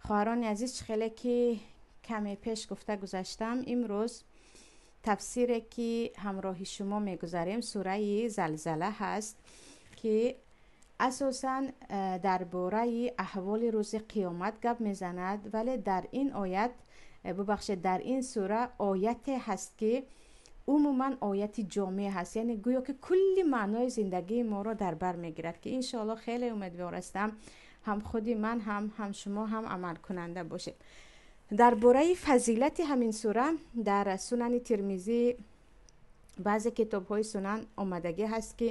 Хоҳарони азиз, чӣ хеле ки каме пеш гуфта гузаштам, имрӯз тафсире ки ҳамроҳи шумо мегузарем, сураи Залзала ҳаст, ки асосан дар бораи аҳволи рӯзи қиёмат гап мезанад, вале дар ин оят, бубахшед, дар ин сура ояте ҳаст, ки умуман ояти ҷомеъ ҳаст, яъне гӯё ки кулли маънои зиндагии моро дар бар мегирад, ки иншоалло хеле умедвор ҳастам, ҳам худи ман, ҳам шумо ҳам амалкунанда бошед. Дар бораи фазилати ҳамин сура дар Сунани Тирмизӣ, баъзе китобҳои сунан омадагӣ ҳаст, ки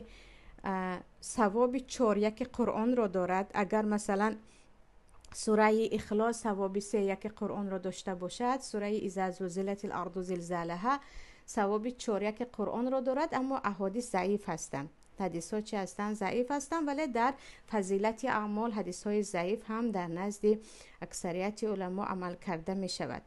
савоби чоряки Қуръонро дорад. Агар масалан сураи Ихлос савоби сеяки Қуръонро дошта бошад, сураи Иза зулзилати ларду зилзалаҳа савоби чоряки Қуръонро дорад. Аммо аҳодис заиф ҳастанд, ҳадисҳо чи ҳастанд? Заиф ҳастанд. Вале дар фазилати аъмол ҳадисҳои заиф ҳам дар назди аксарияти уламо амал карда мешавад.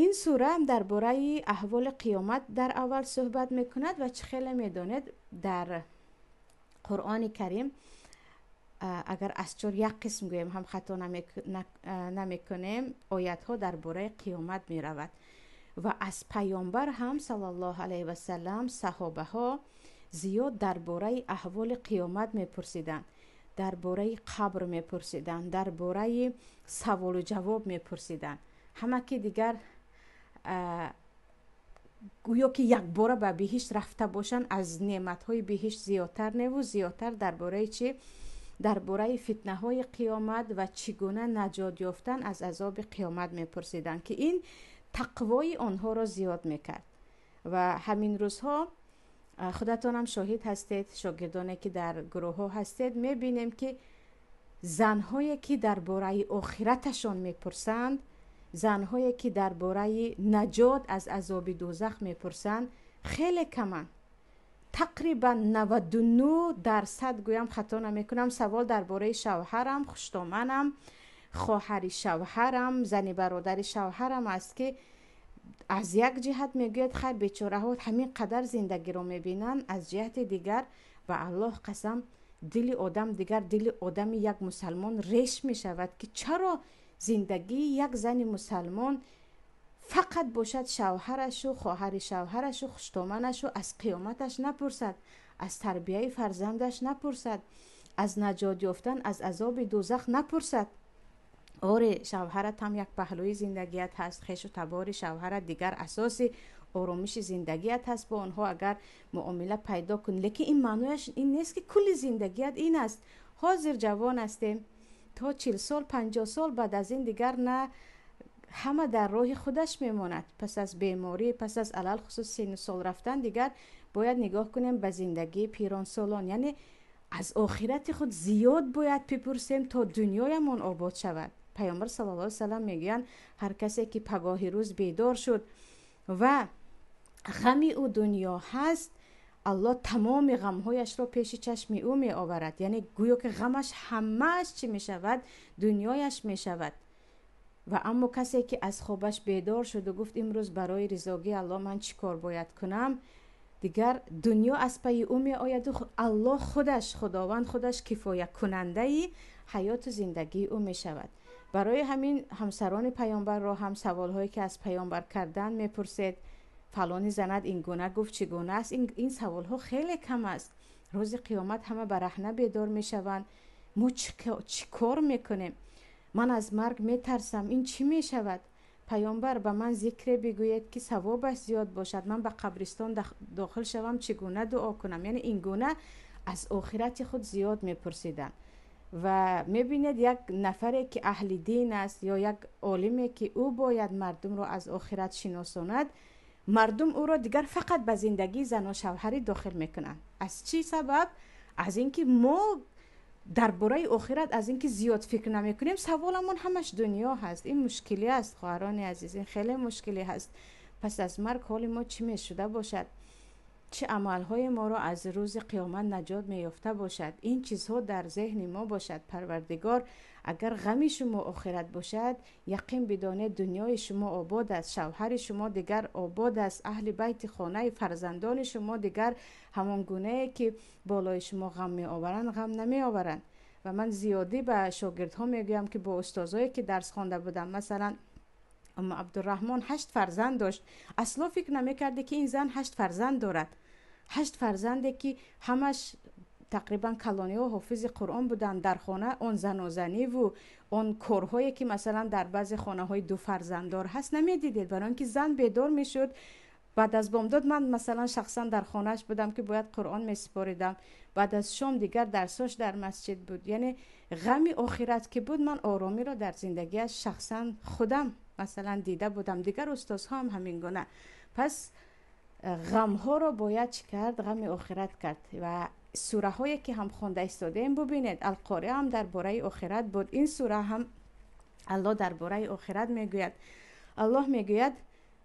Ин сура дар бораи аҳволи қиёмат дар аввал суҳбат мекунад ва чӣ хеле медонед, дар Қуръони Карим агар аз чор як қисм гӯем ҳам хато намекунем, оятҳо дар бораи қиёмат меравад. Ва аз паёмбар ҳам саллаллоҳу алайҳи васаллам саҳобаҳо зиёд дар бораи аҳволи қиёмат мепурсиданд, дар бораи қабр мепурсиданд, дар бораи саволу ҷавоб мепурсиданд. Ҳама ки дигар гӯё ки якбора ба биҳишт рафта бошанд, аз неъматҳои биҳишт зиёдтар неву зиёдтар дар бораи чӣ? Дар бораи фитнаҳои қиёмат ва чӣ гуна наҷот ёфтан аз азоби қиёмат мепурсиданд, ки ин тақвои онҳоро зиёд мекард. Ва ҳамин рӯзҳо худатонам шоҳид ҳастед, шогирдоне ки дар гурӯҳҳо ҳастед, мебинем, ки занҳое ки дар бораи охираташон мепурсанд, занҳое ки дар бораи наҷот аз азоби дӯзах мепурсанд, хеле каманд. Тақрибан 99% гӯям хато намекунам, савол дар бораи шавҳарам, хуштоманам, хоҳари шавҳарам, зани бародари шавҳарам аст, ки аз як ҷиҳат мегӯяд, хайр, бечораҳо ҳамин қадар зиндагиро мебинанд, аз ҷиҳати дигар ба Аллоҳ қасам, дили одам дигар, дили одами як мусалмон реш мешавад, ки чаро зиндагии як зани мусалмон фақат бошад шавҳарашу хоҳари шавҳарашу хуштоманашу, аз қиёматаш напурсад, аз тарбияи фарзандаш напурсад, аз наҷот ёфтан аз азоби дӯзах напурсад. Оре, шавҳарат ҳам як паҳлӯи зиндагият ҳаст, хешу табори шавҳарат дигар асоси оромиши зиндагият ҳаст, бо онҳо агар муомила пайдо кунӣ, лекин ин маънояш ин нест, ки кулли зиндагият ин аст. Ҳозир ҷавон ҳастем, то 40 сол, 50 сол, баъд аз ин дигар на, ҳама дар роҳи худаш мемонад. Пас аз беморӣ, пас аз алалхусус сину сол рафтан, дигар бояд нигоҳ кунем ба зиндагии пиронсолон. Яъне аз охирати худ зиёд бояд бипурсем, то дунёямон обод шавад. Паёмбар саллаллоҳу алайҳи васаллам мегӯянд, ҳар касе ки пагоҳи рӯз бедор шуд ва ғами ӯ дунё ҳаст, Аллоҳ тамоми ғамҳояшро пеши чашми ӯ меоварад. Яъне гӯё ки ғамаш ҳамааш чӣ мешавад? Дунёяш мешавад. Ва аммо касе ки аз хобаш бедор шуду гуфт, имрӯз барои ризогии Аллоҳ ман чӣ кор бояд кунам, дигар дунё аз пайи ӯ меояду Аллоҳ худаш, Худованд худаш кифоякунандаи ҳаёту зиндагии ӯ мешавад. Барои ҳамин ҳамсарони паёмбарро ҳам саволҳое ки аз паёмбар кардан мепурсед, фалони занад ин гуна гуфт, чӣ гуна аст, ин саволҳо хеле кам аст. Рӯзи қиёмат ҳама бараҳна бедор мешаванд. Мо чӣ кор мекунем? Ман аз марг метарсам, ин чӣ мешавад? Паёмбар, ба ман зикре бигӯед, ки савобаш зиёд бошад, ман ба қабристон дохил шавам, чӣ гуна дуо кунам? Яъне ин гуна аз охирати худ зиёд мепурсиданд. Ва мебинед, як нафаре ки аҳли дин аст ё як олиме ки ӯ бояд мардумро аз охират шиносонад, мардум ӯро дигар фақат ба зиндагии зану шавҳарӣ дохил мекунанд. Аз чӣ сабаб? Аз ин ки мо дар бораи охират аз ин ки зиёд фикр намекунем, саволамон ҳамаш дунё ҳаст. Ин мушкилӣ аст, хоҳарони азиз, ин хеле мушкилӣ ҳаст. Пас аз марг ҳоли мо чӣ мешуда бошад? Чӣ амалҳои моро аз рӯзи қиёмат наҷот меёфта бошад? Ин чизҳо дар зеҳни мо бошад. Парвардигор, агар ғами шумо охират бошад, яқин бидонед, дунёи шумо обод аст, шавҳари шумо дигар обод аст, аҳли байти хонаи фарзандони шумо дигар ҳамон гунае ки болои шумо ғам меоваранд, ғам намеоваранд. Ва ман зиёдӣ ба шогирдҳо мегӯям, ки бо устозое ки дарс хонда будам, масалан Умму Абдурраҳмон 8 фарзанд дошт. Асло фикр намекарде, ки ин зан 8 фарзанд дорад. 8 фарзанде, ки ҳамаш тақрибан калониҳо ҳофизи Қуръон буданд. Дар хона он занозаниву он корҳое, ки масалан дар баъзе хонаҳои ду фарзанддор ҳаст, намедидед, барои он ки зан бедор мешуд баъд аз бомдод. Ман масалан шахсан дар хонааш будам, ки бояд Қуръон месупоридам. Баъд аз шом дигар дарсош дар масҷид буд. Яъне ғами охират ки буд, ман оромиро дар зиндагиаш шахсан худам масалан дида будам. Дигар устозҳо ҳам ҳамин гуна. Пас ғамҳоро бояд чӣ кард? Ғами охират кард. Ва сураҳое ки ҳам хонда истодаем, бубинед, Алқориа ҳам дар бораи охират буд, ин сура ҳам Аллоҳ дар бораи охират мегӯяд. Аллоҳ мегӯяд: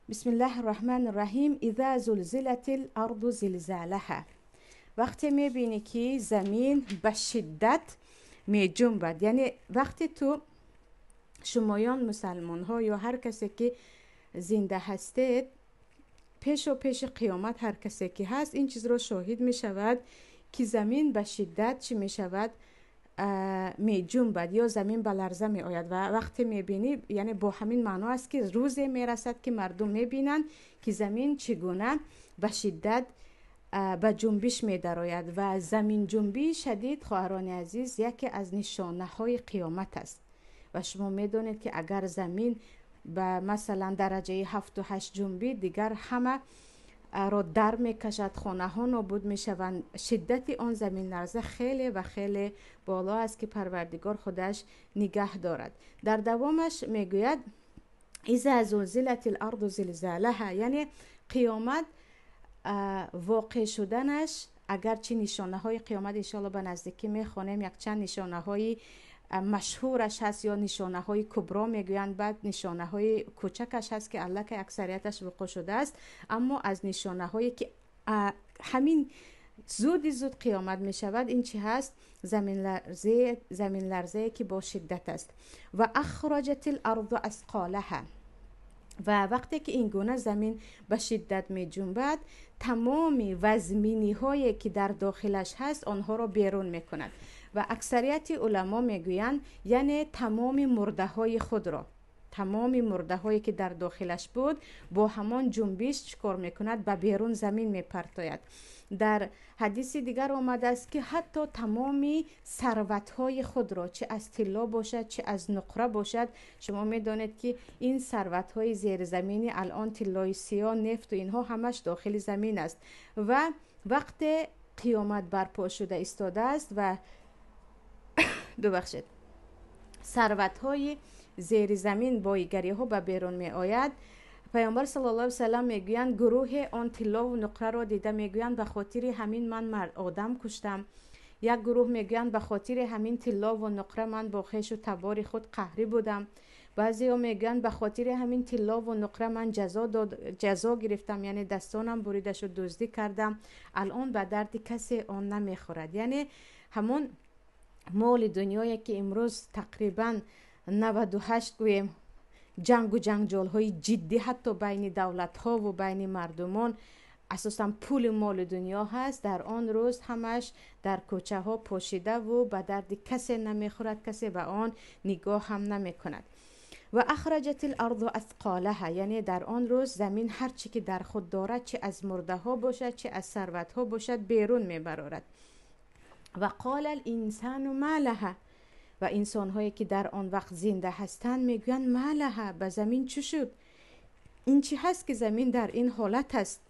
бисмиллаҳи рраҳмани рраҳим, иза зулзилати ларду зилзалаҳа. Вақте мебинӣ, ки замин ба шиддат меҷунбад, яъне вақте ту шумоён мусалмонҳо ё ҳар касе ки зинда ҳастед, пешо пеши қиёмат ҳар касе ки ҳаст, ин чизро шоҳид мешавад, ки замин ба шиддат чӣ мешавад? Меҷунбад ё замин ба ларза меояд. Ва вақте мебинӣ, яъне бо ҳамин маъно аст, ки рӯзе мерасад, ки мардум мебинанд, ки замин чӣ гуна ба шиддат ба ҷунбиш медарояд. Ва заминҷунбии шадид, хоҳарони азиз, яке аз нишонаҳои қиёмат аст. Ва шумо медонед, ки агар замин ба масалан дараҷаи 7-8 ҷунбид, дигар ҳама ро дар мекашад, хонаҳо нобуд мешаванд. Шиддати он заминларза хеле ва хеле боло аст, ки Парвардигор худаш нигаҳ дорад. Дар давомаш мегӯяд: иза зулзилати ларду зилзалаҳа. Яъне қиёмат воқеъ шуданаш, агарчи нишонаҳои қиёмат иншоалло ба наздикӣ мехонем, якчанд нишонаҳои машҳураш ҳаст ё нишонаҳои кубро мегӯянд, баъд нишонаҳои кӯчакаш ҳаст, ки аллакай аксарияташ вуқӯъ шудааст. Аммо аз нишонаҳое ки ҳамин зуди зуд қиёмат мешавад, ин чӣ ҳаст? Заминларзае, ки бо шиддат аст. Ва ахраҷат ларду асқолаҳа. Ва вақте ки ин гуна замин ба шиддат меҷунбад, тамоми вазминиҳое, ки дар дохилаш ҳаст, онҳоро берун мекунад. Ва аксарияти уламо мегӯянд, яъне тамоми мурдаҳои худро, тамоми мурдаҳое, ки дар дохилаш буд, бо ҳамон ҷунбиш чӣ кор мекунад? Ба берун замин мепартояд. Дар ҳадиси дигар омадааст, ки ҳатто тамоми сарватҳои худро, чӣ аз тилло бошад, чӣ аз нуқра бошад. Шумо медонед, ки ин сарватҳои зеризаминӣ, алон тиллои сиёҳ, нефту инҳо ҳамаш дохили замин аст. Ва вақте қиёмат барпо шуда истодааст ва, бибахшед, сарватҳои зери замин, боигариҳо ба берун меояд, Паёмбар саллаллоҳу алайҳи васалам мегӯянд, гурӯҳе он тиллову нуқраро дида мегӯянд: ба хотири ҳамин ман одам куштам. Як гурӯҳ мегӯянд: ба хотири ҳамин тиллову нуқра ман бо хешу табори худ қаҳрӣ будам. Баъзеҳо мегӯянд: ба хотири ҳамин тиллову нуқра ман ҷазо гирифтам, яъне дастонам бурида шуд, дуздӣ кардам. Алон ба дарди касе он намехӯрад. Яъне ҳамон моли дунёе, ки имрӯз тақрибан 98 гӯем ҷангу ҷанҷолҳои ҷиддӣ ҳатто байни давлатҳову байни мардумон асосан пули моли дунё ҳаст, дар он рӯз ҳамаш дар кӯчаҳо пошидаву ба дарди касе намехӯрад, касе ба он нигоҳ ҳам намекунад. Ва ахраҷат ларду асқолаҳа, яъне дар он рӯз замин ҳар чӣ ки дар худ дорад, чӣ аз мурдаҳо бошад, чӣ аз сарватҳо бошад, берун мебарорад. Ва қола линсану ма лаҳа. Ва инсонҳое, ки дар он вақт зинда ҳастанд, мегӯянд: ма лаҳа, ба замин чӣ шуд? Ин чӣ ҳаст, ки замин дар ин ҳолат аст?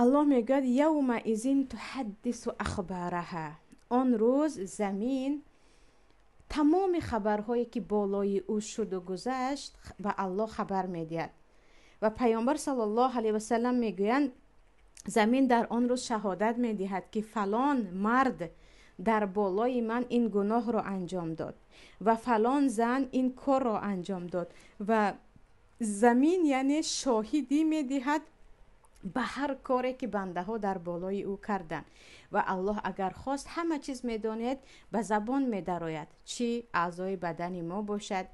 Аллоҳ мегӯяд: явмаизин туҳаддису ахбараҳа. Он рӯз замин тамоми хабарҳое, ки болои ӯ шуду гузашт, ба Аллоҳ хабар медиҳад. Ва Паёмбар саллаллоҳу алайҳи васалам мегӯянд, замин дар он рӯз шаҳодат медиҳад, ки фалон мард дар болои ман ин гуноҳро анҷом дод ва фалон зан ин корро анҷом дод. Ва замин яъне шоҳидӣ медиҳад ба ҳар коре, ки бандаҳо дар болои ӯ карданд. Ва Аллоҳ агар хост, ҳама чиз медонед, ба забон медарояд, чӣ аъзои бадани мо бошад,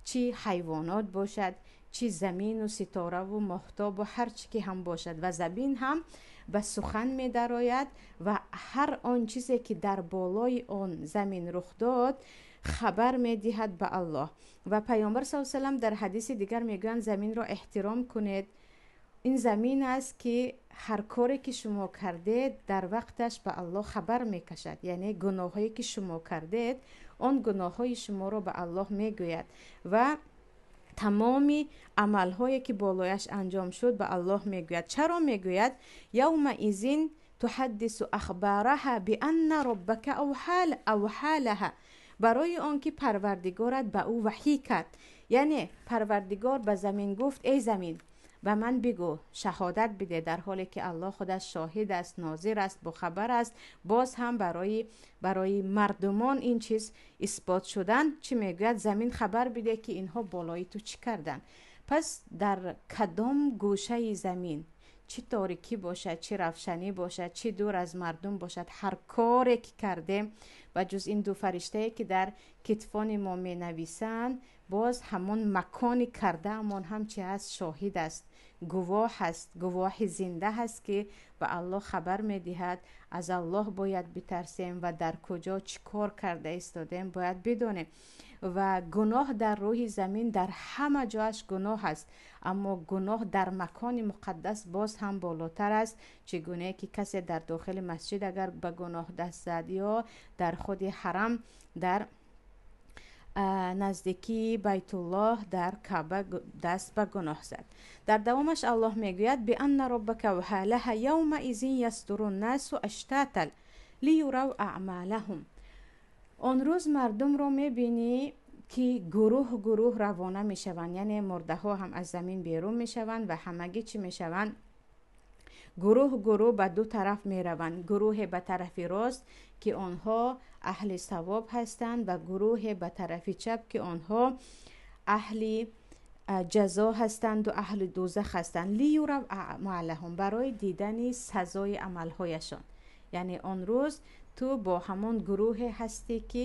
чӣ ҳайвонот бошад, чӣ замину ситораву моҳтобу ҳар чӣ ки ҳам бошад. Ва замин ҳам ба сухан медарояд ва ҳар он чизе, ки дар болои он замин рух дод, хабар медиҳад ба Аллоҳ. Ва Паёмбар с салам дар ҳадиси дигар мегӯянд: «Заминро эҳтиром кунед, ин замин аст, ки ҳар коре ки шумо кардед, дар вақташ ба Аллоҳ хабар мекашад». Яъне гуноҳҳое ки шумо кардед, он гуноҳҳои шуморо ба Аллоҳ мегӯяд ва тамоми амалҳое ки болояш анҷом шуд, ба Аллоҳ мегӯяд. Чаро мегӯяд? يومئذ تحدث أخبارها بأن ربك أوحى لها. Барои он ки Парвардигорат ба ӯ ваҳӣ кард. Яъне Парвардигор ба замин гуфт: «Эй замин, ба ман бигӯ, шаҳодат биде», дар ҳоле ки Аллоҳ худаш шоҳид аст, нозир аст, бохабар аст. Боз ҳам барои мардумон ин чиз исбот шудан чӣ мегӯяд? «Замин, хабар биде, ки инҳо болои ту чӣ карданд». Пас дар кадом гӯшаи замин, чӣ торикӣ бошад, чӣ равшанӣ бошад, чӣ дур аз мардум бошад, ҳар коре ки кардем, ба ҷуз ин ду фариштае, ки дар китфони мо менависанд, боз ҳамон макони кардаамон ҳам чи аст? Шоҳид аст, гувоҳ аст, гувоҳи зинда ҳаст, ки ба Аллоҳ хабар медиҳад. Аз Аллоҳ бояд битарсем ва дар куҷо чӣ кор карда истодем, бояд бидонем. Ва гуноҳ дар рӯи замин дар ҳама ҷояш гуноҳ аст, аммо гуноҳ дар макони муқаддас боз ҳам болотар аст. Чӣ гунае ки касе дар дохили масҷид агар ба гуноҳ даст зад ё дар худи ҳарам, дар наздикии Байтуллоҳ, дар Каъба даст ба гуноҳ зад. Дар давомаш Аллоҳ мегӯяд: بأن ربك أوحى لها يومئذ يصدر الناس أشتاتا ليروا أعمالهم. Он рӯз мардумро мебинӣ, ки гурӯҳ гурӯҳ равона мешаванд, яъне мурдаҳо ҳам аз замин берун мешаванд ва ҳамагӣ чӣ мешаванд? Гурӯҳ гурӯҳ ба ду тараф мераванд: гурӯҳе ба тарафи рост, ки онҳо аҳли савоб ҳастанд, ва гурӯҳе ба тарафи чап, ки онҳо аҳли ҷазо ҳастанду аҳли дӯзах ҳастанд. ليروا أعمالهم, барои дидани сазои амалҳояшон. Яъне он рӯз ту бо ҳамон гурӯҳе ҳастӣ, ки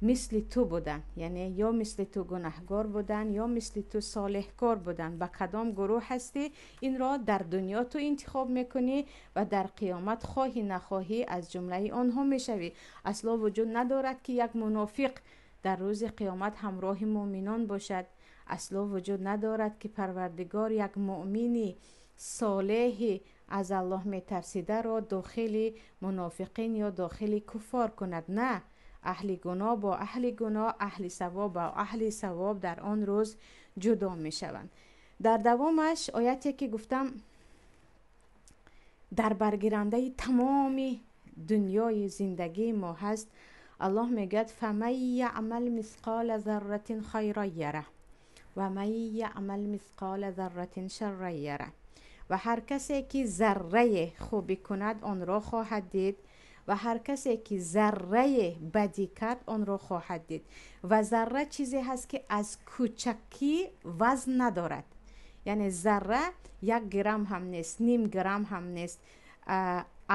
мисли ту буданд, яъне ё мисли ту гунаҳгор буданд, ё мисли ту солеҳкор буданд. Ба кадом гурӯҳ ҳастӣ, инро дар дунё ту интихоб мекунӣ ва дар қиёмат хоҳӣ нахоҳӣ аз ҷумлаи онҳо мешавӣ. Асло вуҷуд надорад, ки як мунофиқ дар рӯзи қиёмат ҳамроҳи муъминон бошад. Асло вуҷуд надорад, ки Парвардигор як муъмини солеҳи аз Аллоҳ метарсидаро дохили мунофиқин ё дохили куффор кунад. На, аҳли гуноҳ бо аҳли гуноҳ, аҳли савоб бо аҳли савоб дар он рӯз ҷудо мешаванд. Дар давомаш ояте, ки гуфтам, дар баргирандаи тамоми дунёи зиндагии мо ҳаст, Аллоҳ мегӯяд: فمن يعمل مثقال ذرة خيرا يره ومن يعمل مثقال ذرة شرا يره. Ва ҳар касе ки заррае хубӣ кунад, онро хоҳад дид, ва ҳар касе ки заррае бадӣ кард, онро хоҳад дид. Ва зарра чизе ҳаст, ки аз кӯчакӣ вазн надорад, яъне зарра 1 грамм ҳам нест, ним грамм ҳам нест,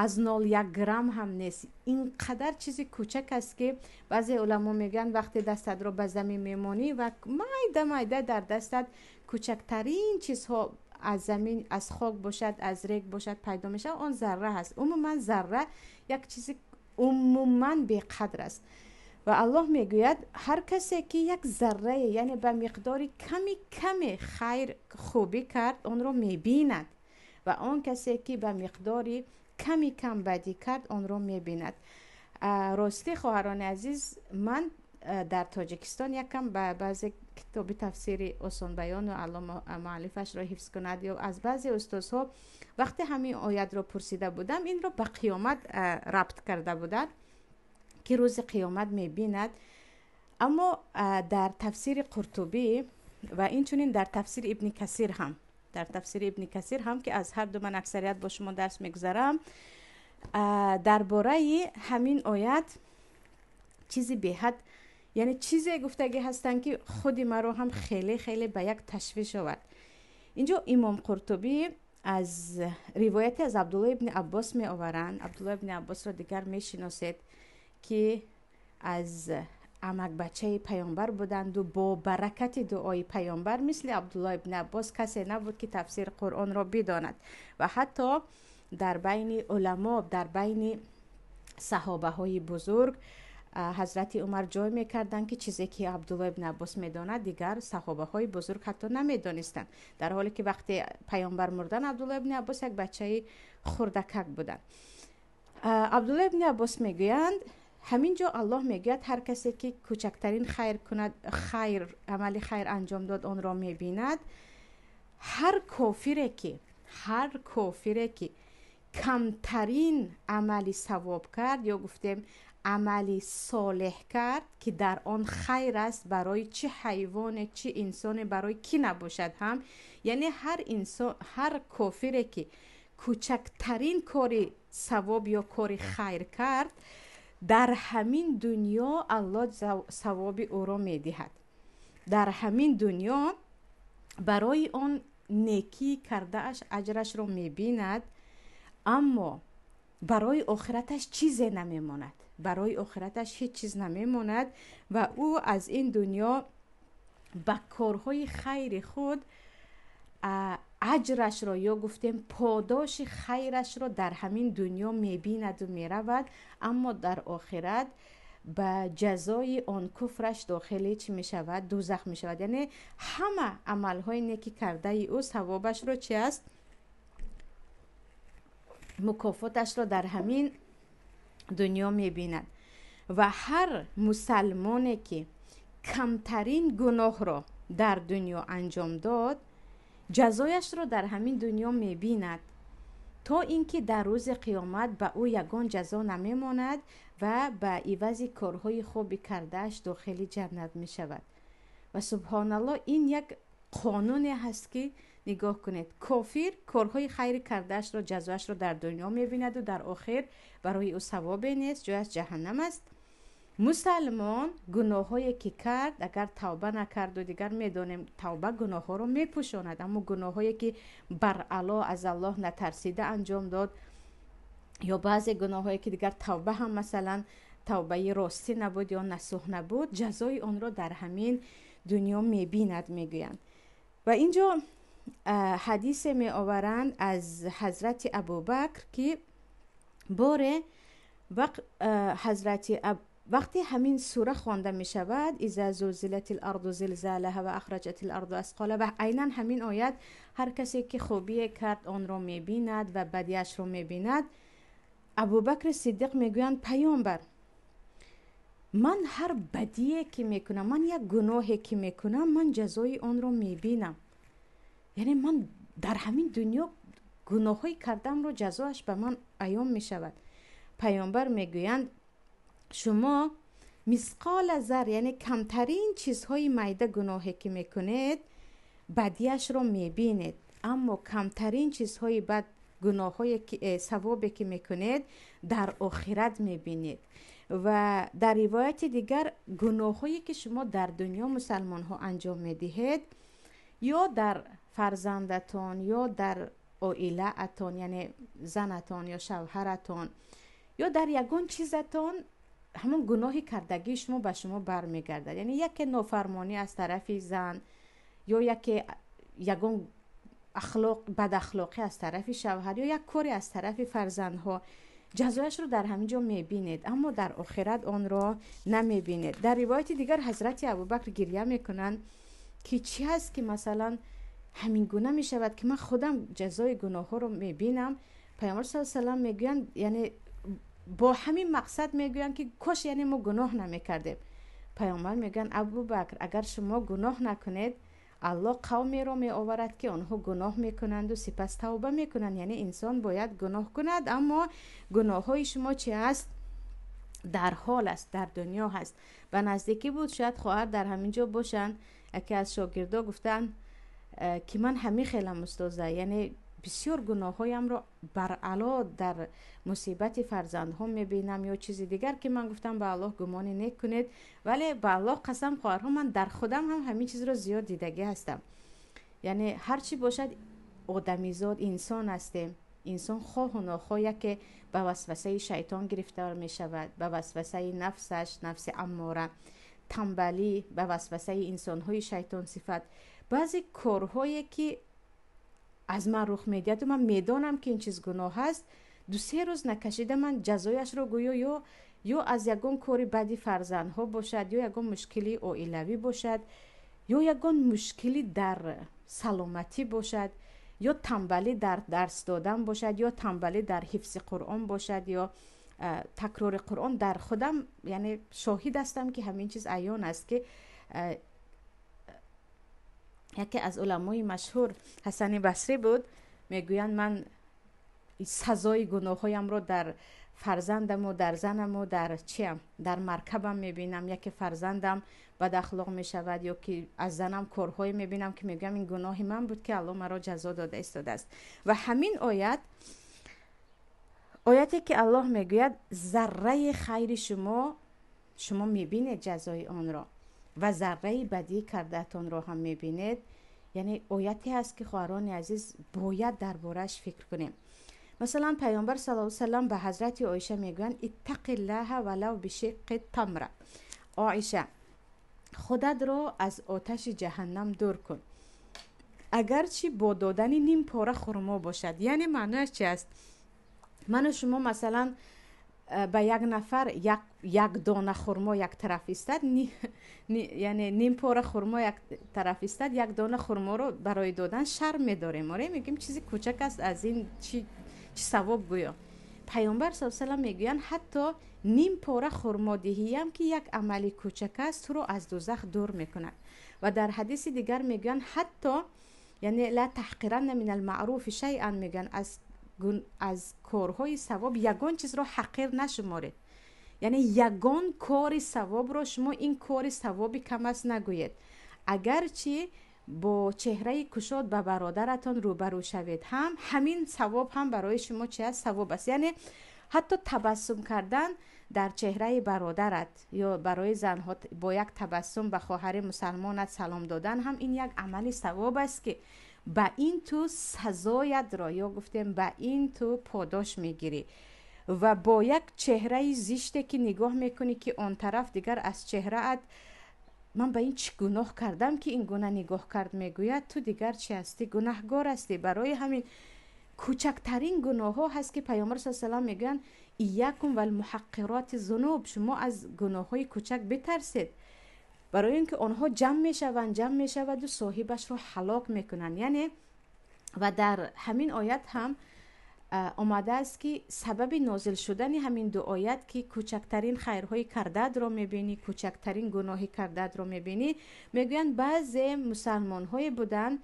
аз 0,1 грамм ҳам нест. Ин қадар чизи кӯчак аст, ки баъзе уламо мегӯянд, вақте дастатро ба замин мемонӣ ва майда майда дар дастат кӯчактарин чизҳо аз замин, аз хок бошад, аз рег бошад, пайдо мешавад, он зарра ҳаст. Умуман зарра як чизи умуман беқадр аст. Ва Аллоҳ мегӯяд, ҳар касе ки як заррае, яъне ба миқдори ками каме хайр, хубӣ кард, онро мебинад, ва он касе ки ба миқдори ками кам бадӣ кард, онро мебинад. Ростӣ, хоҳарони азиз, ман дар Тоҷикистон якам ба баъзе китоби тафсири осонбаёну, Алло муаллифашро ҳифз кунад, ё аз баъзе устозҳо вақте ҳамин оятро пурсида будам, инро ба қиёмат рабт карда буданд, ки рӯзи қиёмат мебинад. Аммо дар тафсири Қуртубӣ ва инчунин дар тафсири Ибни Касир ҳам, дар тафсири Ибни Касир ҳам, ки аз ҳар ду ман аксарият бо шумо дарс мегузарам, дар бораи ҳамин оят чизи беҳад, яъне чизе гуфтагӣ ҳастанд, ки худи маро ҳам хеле хеле ба як ташвиш овард. Инҷо имом Қуртубӣ аз ривояте аз Абдулло ибни Аббос меоваранд. Абдулло ибни Аббосро дигар мешиносед, ки аз амакбачаи паёмбар буданду бо баракати дуои паёмбар мисли Абдулло ибни Аббос касе набуд, ки тафсири Қуръонро бидонад. Ва ҳатто Дар байни уламо, дар байни саҳобаҳои бузург ҳазрати Умар ҷой мекарданд, ки чизе ки Абдулло ибн Аббос медонад, дигар саҳобаҳои бузург ҳатто намедонистанд. Дар ҳоле ки вақте паёмбар мурдан, Абдулло ибн Аббос як бачаи хурдакак буданд. Абдулло ибн Аббос мегӯянд, ҳамин ҷо Аллоҳ мегӯяд, ҳар касе ки кӯчактарин хайр кунад, хайр, амали хайр анҷом дод, онро мебинад. Ҳар кофире ки камтарин амали савоб кард ё гуфтем амали солеҳ кард, ки дар он хайр аст, барои чӣ ҳайвоне, чӣ инсоне, барои кӣ набошад ҳам, яъне ҳар инсон, ҳар кофире ки кӯчактарин кори савоб ё кори хайр кард, дар ҳамин дунё Аллоҳ савоби ӯро медиҳад. Дар ҳамин дунё барои он некӣ кардааш аҷрашро мебинад, аммо барои охираташ чизе намемонад, барои охираташ ҳеҷ чиз намемонад ва ӯ аз ин дунё ба корҳои хайри худ аҷрашро ё гуфтем подоши хайрашро дар ҳамин дунё мебинаду меравад, аммо дар охират ба ҷазои он куфраш дохили чӣ мешавад? Дӯзах мешавад. Яъне ҳама амалҳои неки кардаи ӯ савобашро, чи аст, мукофоташро дар ҳамин дунё мебинад. Ва ҳар мусалмоне ки камтарин гуноҳро дар дунё анҷом дод, ҷазояшро дар ҳамин дунё мебинад, то ин ки дар рӯзи қиёмат ба ӯ ягон ҷазо намемонад ва ба ивази корҳои хуби кардааш дохили ҷаннат мешавад. Ва субҳоналлоҳ, ин як қонуне ҳаст, ки нигоҳ кунед, кофир корҳои хайри кардаашро, ҷазоашро дар дунё мебинаду дар охир барои ӯ савобе нест, ҷояш ҷаҳаннам аст. Мусалмон гуноҳҳое ки кард, агар тавба накарду, дигар медонем, тавба гуноҳҳоро мепӯшонад, аммо гуноҳҳое ки баръало аз Аллоҳ натарсида анҷом дод ё баъзе гуноҳҳое ки дигар тавба ҳам, масалан, тавбаи ростӣ набуд ё насӯҳ набуд, ҷазои онро дар ҳамин дунё мебинад, мегӯянд. Ва инҷо ҳадисе меоваранд аз ҳазрати Абубакр, ки боре ҳазрати вақте ҳамин сура хонда мешавад, إذا زلزلت الأرض زلزالها وأخرجت الأرض أثقالها, ва айнан ҳамин оят, ҳар касе ки хубие кард, онро мебинад ва бадиашро мебинад, Абубакри Сиддиқ мегӯянд: «Паёмбар, ман ҳар бадие ки мекунам, ман як гуноҳе ки мекунам, ман ҷазои онро мебинам, яъне ман дар ҳамин дунё гуноҳҳои кардамро ҷазоаш ба ман аён мешавад». Паёмбар мегӯянд: «Шумо мисқола зар, яъне камтарин чизҳои майда гуноҳе ки мекунед, бадиашро мебинед, аммо камтарин чизҳои бад гуноҳҳое ки савобе ки мекунед, дар охират мебинед». Ва дар ривояти дигар, гуноҳҳое ки шумо дар дунё, мусалмонҳо, анҷом медиҳед, ё дар фарзандатон, ё дар оилаатон, яъне занатон ё шавҳаратон, ё дар ягон чизатон, ҳамон гуноҳи кардагии шумо ба шумо бармегардад. Яъне яке нофармонӣ аз тарафи зан ё яке ягон ахлоқ, бадахлоқӣ аз тарафи шавҳар ё як коре аз тарафи фарзандҳо, ҷазояшро дар ҳамин ҷо мебинед, аммо дар охират онро намебинед. Дар ривояти дигар ҳазрати Абубакр гиря мекунанд, ки чӣ ҳаст, ки масалан ҳамин гуна мешавад, ки ман худам ҷазои гуноҳҳоро мебинам. Пайғамбар с салам мегӯянд, яъне бо ҳамин мақсад мегӯянд, ки кош, яъне мо гуноҳ намекардем. Пайғамбар мегӯянд: «Абубакр, агар шумо гуноҳ накунед, Аллоҳ қавмеро меоварад, ки онҳо гуноҳ мекунанду сипас тавба мекунанд». Яъне инсон бояд гуноҳ кунад, аммо гуноҳҳои шумо чи аст? Дар ҳол аст, дар дунё ҳаст. Ба наздикӣ буд, шояд хоҳар дар ҳамин ҷо бошанд, яке аз шогирдо гуфтанд, ки ман ҳамин хелам, устоза, яъне бисёр гуноҳҳоямро баръало дар мусибати фарзандҳо мебинам ё чизи дигар, ки ман гуфтам, ба Аллоҳ гумони нек кунед. Вале ба Аллоҳ қасам, хоҳарҳо, ман дар худам ҳам ҳамин чизро зиёд дидагӣ ҳастам. Яъне ҳар чӣ бошад, одамизод, инсон ҳастем. Инсон хоҳу нохоҳ яке ба васвасаи шайтон гирифтор мешавад, ба васвасаи нафсаш, нафси аммора, тамбалӣ, ба васвасаи инсонҳои шайтонсифат. Баъзе корҳое ки аз ман рух медиҳаду ман медонам, ки ин чиз гуноҳ аст, 2-3 рӯз накашида ман ҷазояшро гӯё ё аз ягон кори бади фарзандҳо бошад, ё ягон мушкили оилавӣ бошад, ё ягон мушкили дар саломатӣ бошад, ё тамбалӣ дар дарс додан бошад, ё тамбалӣ дар ҳифзи Қуръон бошад, ё такрори Қуръон. Дар худам, яъне, шоҳид ҳастам, ки ҳамин чиз аён аст, ки яке аз уламои машҳур, Ҳасани Басрӣ буд, мегӯянд: «Ман сазои гуноҳҳоямро дар фарзандаму дар занаму дар чиам, дар маркабам мебинам. Яке фарзандам бадахлоқ мешавад ё ки аз занам корҳое мебинам, ки мегӯям, ин гуноҳи ман буд, ки Аллоҳ маро ҷазо дода истодааст». Ва ҳамин оят, ояте ки Аллоҳ мегӯяд: «Зарраи хайри шумо, шумо мебинед ҷазои онро ва зарраи бадӣ кардаатонро ҳам мебинед», яъне ояте аст, ки, хоҳарони азиз, бояд дар борааш фикр кунем. Масалан, Паёмбар саллаллоҳу салам ба ҳазрати Оиша мегӯянд: «اتق الله ولو بشق تمرة». Оиша, худатро аз оташи ҷаҳаннам дур кун, агарчи бо додани ним пора хурмо бошад. Яъне маънояш чи аст? Ману шумо, масалан, ба як нафар як дона хурмо як тараф истад, яъне ним пора хурмо як тараф истад, як дона хурморо барои додан шарм медорем. Оре, мегӯем, чизи кӯчак аст, аз ин чӣ савоб гӯё? Паёмбар са салам мегӯянд: ҳатто ним пора хурмодиҳиям, ки як амали кӯчак аст, туро аз дузах дур мекунад. Ва дар ҳадиси дигар мегӯянд, ҳатто, яъне لا تحقرن من المعروف شيئا, мегӯянд, аз корҳои савоб ягон чизро ҳақир нашуморед. Яъне ягон кори савобро шумо ин кори савоби кам аст нагӯед. Агарчи бо чеҳраи кушод ба бародаратон рӯбарӯ шавед ҳам, ҳамин савоб ҳам барои шумо чи аст? Савоб аст. Яъне ҳатто табассум кардан дар чеҳраи бародарат ё барои занҳо бо як табассум ба хоҳари мусалмонат салом додан ҳам, ин як амали савоб аст, ки ба ин ту сазоятро ё гуфтем, ба ин ту подош мегирӣ. Ва бо як чеҳраи зиште ки нигоҳ мекунӣ, ки он тараф дигар аз чеҳраат «ман ба ин чӣ гуноҳ кардам, ки ин гуна нигоҳ кард?» мегӯяд, ту дигар чи ҳастӣ? Гунаҳгор ҳастӣ. Барои ҳамин кӯчактарин гуноҳҳо ҳаст, ки Паёмбар са салам мегӯянд: «إياكم ومحقرات الذنوب». Шумо аз гуноҳҳои кӯчак битарсед, барои ин ки онҳо ҷамъ мешаванд, ҷамъ мешаваду соҳибашро ҳалок мекунанд. Яъне ва дар ҳамин оят ҳам омадааст, ки сабаби нозил шудани ҳамин ду оят, ки кӯчактарин хайрҳои кардаатро мебинӣ, кӯчактарин гуноҳи кардаатро мебинӣ, мегӯянд, баъзе мусалмонҳое буданд,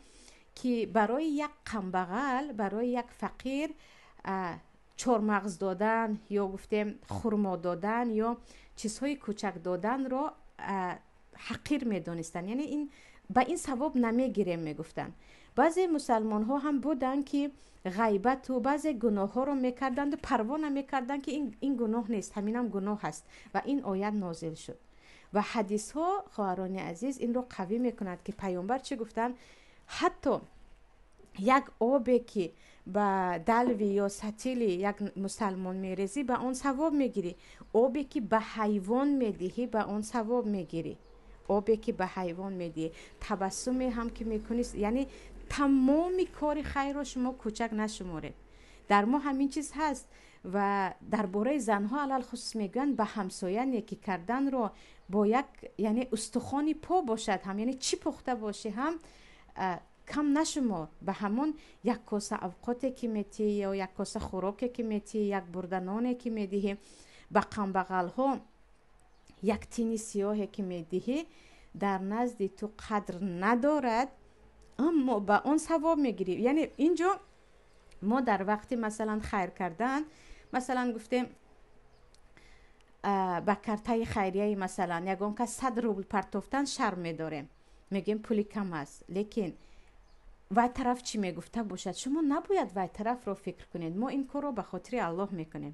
ки барои як камбағал, барои як фақир чормағз додан ё гуфтем, хурмо додан ё чизҳои кӯчак доданро ҳақир медонистанд, яъне ин ба ин савоб намегирем, мегуфтанд. Баъзе мусалмонҳо ҳам буданд, ки ғайбату баъзе гуноҳҳоро мекарданду парво намекарданд, ки ин гуноҳ нест, ҳаминам гуноҳ аст. Ва ин оят нозил шуд. Ва ҳадисҳо, хоҳарони азиз, инро қавӣ мекунад, ки Паёмбар чӣ гуфтанд? Ҳатто як обе ки ба далви ё сатили як мусалмон мерезӣ, ба он савоб мегирӣ. Обе ки ба ҳайвон медиҳӣ, ба он савоб мегирӣ. Обе ки ба ҳайвон медиҳӣ, табассуме ҳам ки мекунӣ, яъне тамоми кори хайрро шумо кӯчак нашуморед. Дар мо ҳамин чиз ҳаст. Ва дар бораи занҳо алалхусус мегӯянд, ба ҳамсоя некӣ карданро бо як, яъне, устухони по бошад ҳам, яъне чӣ пухта бошӣ ҳам, кам нашумор. Ба ҳамон як коса авқоте ки метиҳӣ ё як коса хӯроке ки метиҳӣ, як бурда ноне ки медиҳӣ, ба камбағалҳо як тини сиёҳе ки медиҳӣ, дар назди ту қадр надорад, аммо ба он савоб мегирӣ. Яъне инҷо мо дар вақти, масалан, хайр кардан, масалан, гуфтем, ба картаи хайрияи, масалан, ягон кас 100 рубл партофтан шарм медорем, мегӯем, пули кам аст. Лекин вай тараф чӣ мегуфта бошад? Шумо набояд вай тарафро фикр кунед. Мо ин корро ба хотири Аллоҳ мекунем,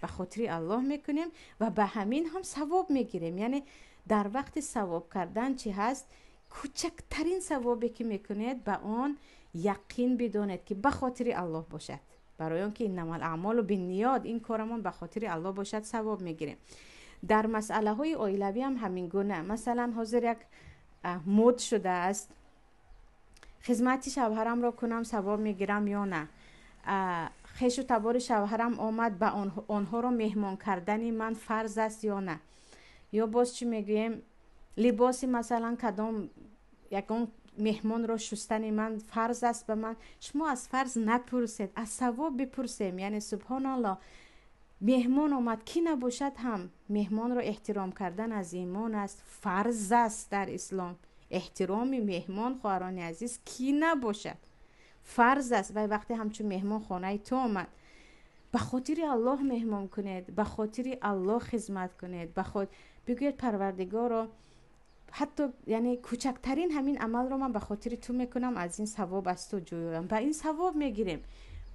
ба хотири Аллоҳ мекунем ва ба ҳамин ҳам савоб мегирем. Яъне дар вақти савоб кардан чӣ ҳаст? Кӯчактарин савобе ки мекунед, ба он яқин бидонед, ки ба хотири Аллоҳ бошад, барои он ки إنما الأعمال بالنيات. Ин корамон ба хотири Аллоҳ бошад, савоб мегирем. Дар масъалаҳои оилавӣ ҳам ҳамин гуна. Масалан, ҳозир як мод шудааст. Хизмати шавҳарамро кунам, савоб мегирам ё на? Хешу табори шавҳарам омад, ба онҳоро меҳмон кардани ман фарз аст ё на? Ё боз чӣ мегӯем, либоси масалан кадом ягон меҳмонро шустани ман фарз аст ба ман? Шумо аз фарз напурсед, аз савоб бипурсем. Яъне субҳоналлоҳ, меҳмон омад, кӣ набошад ҳам меҳмонро эҳтиром кардан аз имон аст, фарз аст дар ислом. Эҳтироми меҳмон, хоҳарони азиз, кӣ набошад, фарз аст. Вай вақте ҳамчун меҳмон хонаи ту омад, ба хотири Аллоҳ меҳмон кунед, ба хотири Аллоҳ хизмат кунед, бигӯед Парвардигоро, ҳатто яъне кӯчактарин ҳамин амалро ман ба хотири ту мекунам, аз ин савоб аз ту ҷӯям, ба ин савоб мегирем.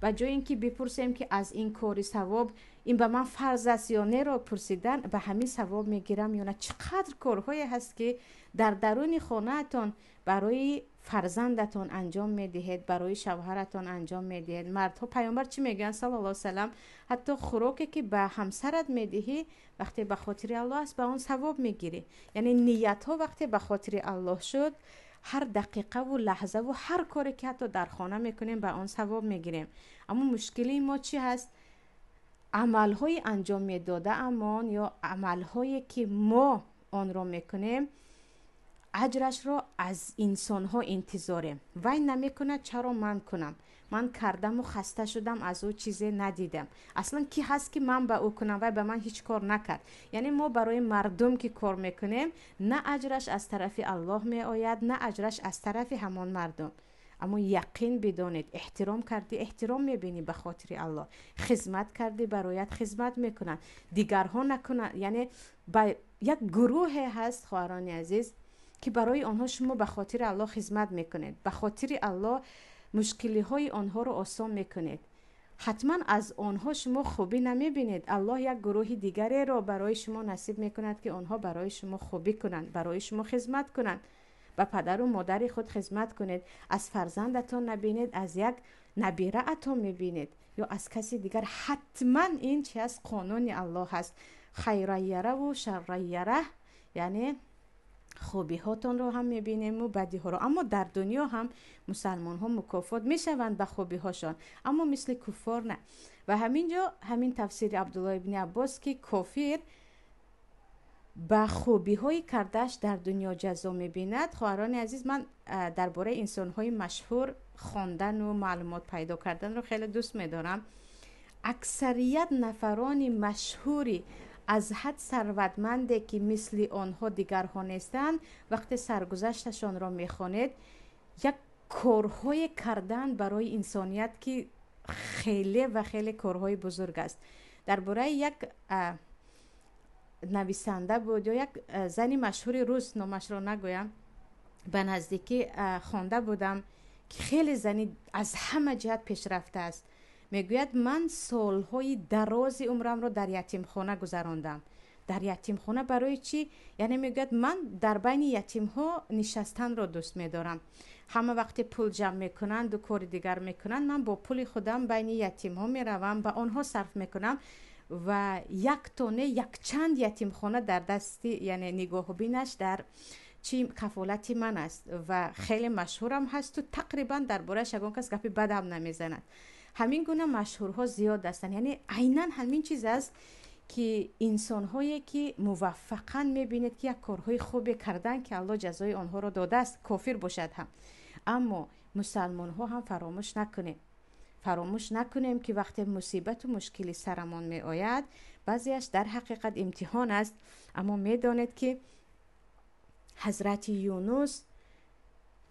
Ба ҷои ин ки бипурсем ки аз ин кори савоб ин ба ман фарз аст ё неро пурсидан, ба ҳамин савоб мегирам ё на. Чӣ қадр корҳое ҳаст, ки дар даруни хонаатон барои фарзандатон анҷом медиҳед, барои шавҳаратон анҷом медиҳед. Мардҳо, паёмбар чӣ мегӯянд саллаллоҳу алайҳи васаллам? Ҳатто хӯроке ки ба ҳамсарат медиҳӣ, вақте ба хотири Аллоҳ аст, ба он савоб мегирӣ. Яъне ниятҳо вақте ба хотири Аллоҳ шуд, ҳар дақиқаву лаҳзаву ҳар коре ки ҳатто дар хона мекунем, ба он савоб мегирем. Аммо мушкилии мо чӣ ҳаст? Амалҳои анҷом медодаамон ё амалҳое ки мо онро мекунем, аҷрашро аз инсонҳо интизорем. Вай намекунад, чаро ман кунам? Ман кардаму хаста шудам, аз ӯ чизе надидам. Аслан кӣ ҳаст, ки ман ба ӯ кунам? Вай ба ман ҳеҷ кор накард. Яъне мо барои мардум ки кор мекунем, на аҷраш аз тарафи Аллоҳ меояд, на аҷраш аз тарафи ҳамон мардум. Аммо яқин бидонед, эҳтиром кардӣ, эҳтиром мебинӣ ба хотири Аллоҳ. Хизмат кардӣ, бароят хизмат мекунанд. Дигарҳо накунанд. Яъне ба як гурӯҳе ҳаст, хоҳарони азиз, ки барои онҳо шумо ба хотири Аллоҳ хизмат мекунед, ба хотири Аллоҳ мушкилиҳои онҳоро осон мекунед. Ҳатман аз онҳо шумо хубӣ намебинед. Аллоҳ як гурӯҳи дигареро барои шумо насиб мекунад, ки онҳо барои шумо хубӣ кунанд, барои шумо хизмат кунанд. Ба падару модари худ хизмат кунед. Аз фарзандатон набинед, аз як набираатон мебинед ё аз каси дигар. Ҳатман ин чи аст? Қонуни Аллоҳ аст. Хайрайяраву шаррайяра, яъне хубиҳотонро ҳам мебинему бадиҳоро. Аммо дар дунё ҳам мусалмонҳо мукофот мешаванд ба хубиҳошон, аммо мисли куффор на. Ва ҳамин ҷо ҳамин тафсири Абдуллоҳ ибни Аббос, ки кофир ба хубиҳои кардааш дар дунё ҷазо мебинад. Хоҳарони азиз, ман дар бораи инсонҳои машҳур хондану маълумот пайдо карданро хеле дӯст медорам. Аксарият нафарони машҳури аз ҳад сарватманде, ки мисли онҳо дигарҳо нестанд, вақте саргузашташонро мехонед, як корҳое кардан барои инсоният, ки хеле ва хеле корҳои бузург аст. Дар бораи як нависанда буд ё як зани машҳури рус, номашро нагӯям, ба наздикӣ хонда будам, ки хеле зани аз ҳама ҷиҳат пешрафта аст. Мегӯяд, ман солҳои дарози умрамро дар ятимхона гузарондам. Дар ятимхона барои чӣ? Яъне мегӯяд, ман дар байни ятимҳо нишастанро дӯст медорам. Ҳама вақте пул ҷамъ мекунанду кори дигар мекунанд, ман бо пули худам байни ятимҳо меравам, ба онҳо сарф мекунам ва як тоне якчанд ятимхона дар дасти, яъне нигоҳубинаш дар чи кафолати ман аст. Ва хеле машҳурам ҳасту тақрибан дар борааш ягон кас гапи бадам намезанад. Ҳамин гуна машҳурҳо зиёд ҳастанд. Яъне айнан ҳамин чиз аст, ки инсонҳое ки муваффақанд, мебинед, ки як корҳои хубе карданд, ки Аллоҳ ҷазои онҳоро додааст, кофир бошад ҳам. Аммо мусалмонҳо ҳам фаромӯш накунем, фаромӯш накунем, ки вақте мусибату мушкили сарамон меояд, баъзеаш дар ҳақиқат имтиҳон аст. Аммо медонед, ки ҳазрати Юнус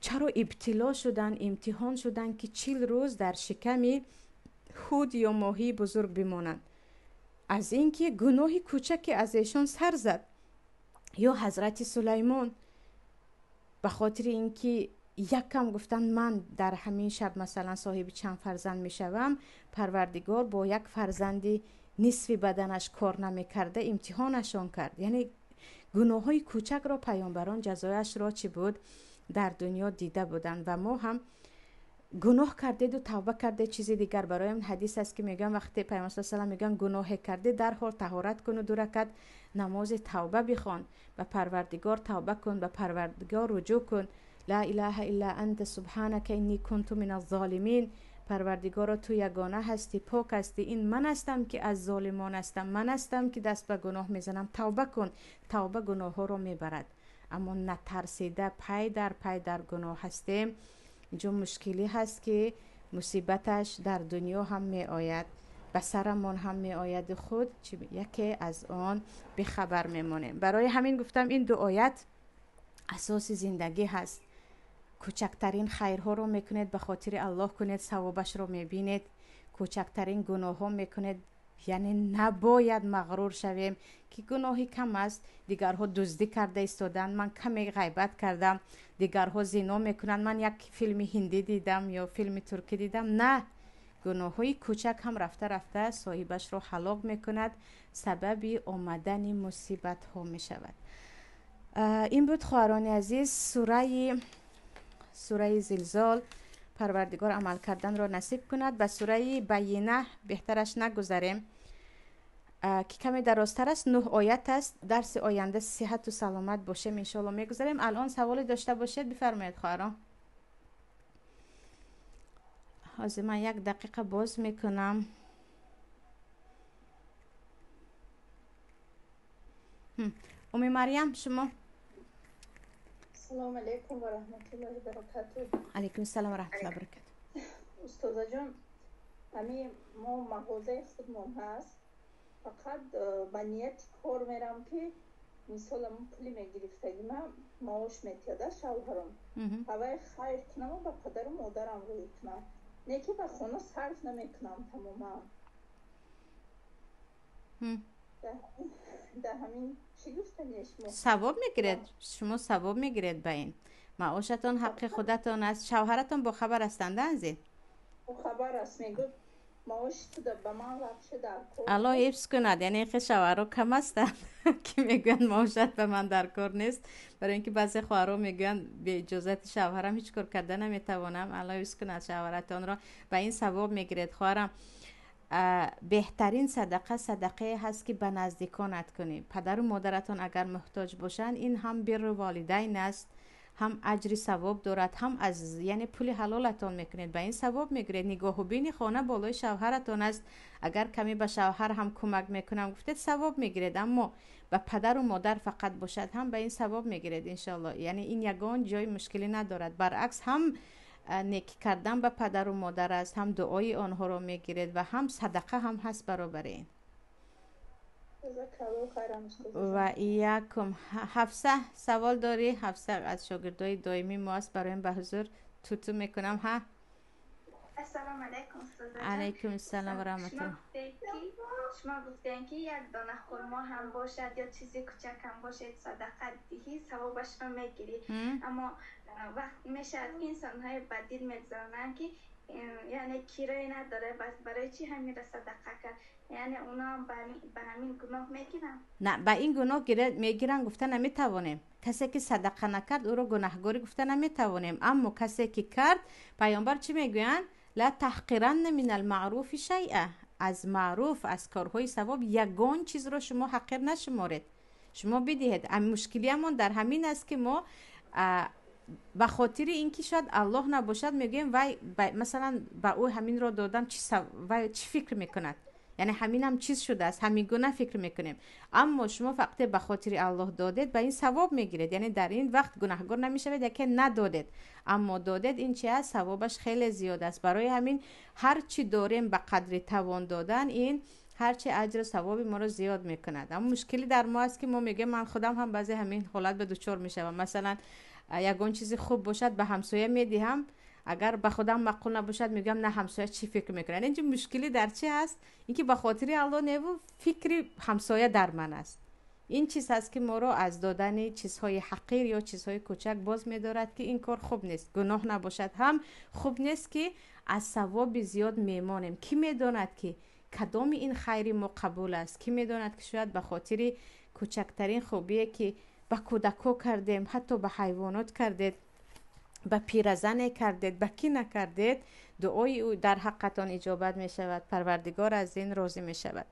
чаро ибтило шуданд, имтиҳон шуданд, ки 40 рӯз дар шиками ҳуд ё моҳии бузург бимонанд? Аз ин ки гуноҳи кӯчаке аз эшон сар зад. Ё ҳазрати Сулаймон ба хотири ин ки якам гуфтанд, ман дар ҳамин шаб масалан соҳиби чанд фарзанд мешавам, Парвардигор бо як фарзанди нисфи баданаш кор намекарда имтиҳонашон кард. Яъне гуноҳҳои кӯчакро паёмбарон ҷазояшро чӣ буд, дар дунё дида буданд. Ва мо ҳам гуноҳ кардеду тавба кардед, чизи дигар. Бароям ҳадис аст, ки мегӯям, вақте паёмбар саллаллоҳу алайҳи васаллам мегӯянд, гуноҳе кардӣ, дарҳол таҳорат куну ду ракат намози тавба бихон, ба Парвардигор тавба кун, ба Парвардигор руҷӯъ кун. ла илаҳа илла анта субҳанака инни кунту миназ золимин. Парвардигоро, ту ягона ҳастӣ, пок ҳастӣ, ин ман ҳастам ки аз золимон ҳастам, ман ҳастам ки даст ба гуноҳ мезанам. Тавба кун, тавба гуноҳҳоро мебарад. Аммо натарсида пай дар пай дар гуноҳ ҳастем. Инҷо мушкилӣ ҳаст ки мусибаташ дар дунё ҳам меояд, ба сарамон ҳам меояд, худ яке аз он бехабар мемонем. Барои ҳамин гуфтам ин ду оят асоси зиндагӣ ҳаст. Кӯчактарин хайрҳоро мекунед, ба хотири Аллоҳ кунед, савобашро мебинед. Кӯчактарин гуноҳҳо мекунед, яъне набояд мағрур шавем ки гуноҳи кам аст, дигарҳо дуздӣ карда истоданд, ман каме ғайбат кардам, дигарҳо зино мекунанд, ман як филми ҳиндӣ дидам ё филми туркӣ дидам. На, гуноҳҳои кӯчак ҳам рафта рафта соҳибашро ҳалок мекунад, сабаби омадани мусибатҳо мешавад. Ин буд, хоҳарони азиз, сураи Зилзол. Парвардигор амал карданро насиб кунад. Ба сураи Байина беҳтараш нагузарем, ки каме дарозтар аст, 9 оят аст. Дарси оянда сиҳату саломат бошем, иншоалло мегузарем. Алон саволе дошта бошед, бифармоед, хоҳарон. Ҳозир ман як дақиқа боз мекунам. Уми Марьям, шумо. Салом алейкум ва раҳматуллоҳи баракатуҳ. Алейкум салом ва раҳматуллоҳи баракатуҳ. Устозаҷон, ҳамин мо мағозаи худмон ҳаст, фақат ба нияти кор мерам ки мисол ам пули мегирифтагима маош метиҳада шавҳарам, ҳавай хайр кунаму ба падару модарам рӯй кунам, не ки ба хона сарф намекунам тамоман. Дар ҳамин чӣ гуфтани шумо? Савоб мегиред, шумо савоб мегиред ба ин. Маошатон ҳаққи худатон аст. Шавҳаратон бохабар ҳастанд, азин? Бохабар аст, мегӯяд маоши ту ба ман вообще дар кор. Аллоҳ ҳифз кунад, яъне хе шавҳаро кам ҳастанд ки мегӯянд маошат ба ман дар кор нест. Барои инки баъзе хоҳаро мегӯянд бе иҷозати шавҳарам ҳеҷ кор карда наметавонам. Аллоҳ ҳифз кунад шавҳаратонро. Ба ин савоб мегиред, хоҳарам. Беҳтарин садақа садақае ҳаст ки ба наздиконат кунӣ. Падару модаратон агар муҳтоҷ бошанд, ин ҳам бирру волидайн аст, ҳам аҷри савоб дорад, ҳам аз яъне пули ҳалолатон мекунед, ба ин савоб мегиред. Нигоҳубини хона болои шавҳаратон аст. Агар каме ба шавҳар ҳам кӯмак мекунам гуфтед, савоб мегиред. Аммо ба падару модар фақат бошад ҳам ба ин савоб мегиред, иншоаллоҳ. Яъне ин ягон ҷои мушкилӣ надорад. Баръакс, ҳам некӣ кардан ба падару модар аст, ҳам дуои онҳоро мегиред ва ҳам садақа ҳам ҳаст баробари ин. Ва иякум. Ҳафса, савол дорӣ? Ҳафса аз шогирдои доимии мо аст, бароям ба ҳузур туту мекунам. Ҳа, Ассалому алайкум, устозаҷон. Алайкум ассалом ва раҳматуллоҳ. Шумо гуфтем ки як дона хурмо ҳам бошад ё чизи кӯчак ҳам бошад, садақа диҳӣ, савобашро мегирӣ. Аммо вақт мешавад ки инсонҳои баддил мегузаронанд ки яъне кирое надорад, бас барои чӣ ҳаминро садақа кард? Яъне оно ҳам ба ҳамин гуноҳ мегиранд? На, ба ин гуноҳ мегиранд гуфта наметавонем. Касе ки садақа накард, ӯро гунаҳгорӣ гуфта наметавонем. Аммо касе ки кард, пайғамбар чӣ мегӯянд? Ла таҳқиранна минал маъруфи шайъа. Аз маъруф, аз корҳои савоб ягон чизро шумо ҳақир нашуморед, шумо бидиҳед. Мушкилиамон дар ҳамин аст ки мо ба хотири ин ки шояд Аллоҳ набошад мегӯем вай, масалан, ба ӯ ҳаминро додам, вай чӣ фикр мекунад? Яъне ҳаминам чиз шудааст, ҳамин гуна фикр мекунем. Аммо шумо вақте ба хотири Аллоҳ додед, ба ин савоб мегиред. Яъне дар ин вақт гунаҳгор намешавед, яке надодед, аммо додед, ин чи аст? Савобаш хеле зиёд аст. Барои ҳамин ҳар чӣ дорем ба қадри тавон додан, ин ҳарчи аҷру савоби моро зиёд мекунад. Аммо мушкилӣ дар мо аст ки мо мегӯем, ман худам ҳам баъзе ҳамин ҳолат ба дучор мешавам. Масалан, ягон чизи хуб бошад, ба ҳамсоя медиҳам, агар ба худам маъқул набошад, мегӯям на, ҳамсоя чӣ фикр мекунад? Инҷо мушкилӣ дар чи ҳаст? Инки ба хотири Аллоҳ неву фикри ҳамсоя дар ман аст. Ин чиз ҳаст ки моро аз додани чизҳои ҳақир ё чизҳои кӯчак боз медорад, ки ин кор хуб нест. Гуноҳ набошад ҳам хуб нест ки аз савоби зиёд мемонем. Кӣ медонад ки кадоми ин хайри мо қабул аст? Кӣ медонад ки шояд ба хотири кӯчактарин хубие ки ба кӯдакҳо кардем, ҳатто ба ҳайвонот кардед, ба пиразане кардед, ба кӣ накардед, дуои ӯ дар ҳаққатон иҷобат мешавад, Парвардигор аз ин розӣ мешавад.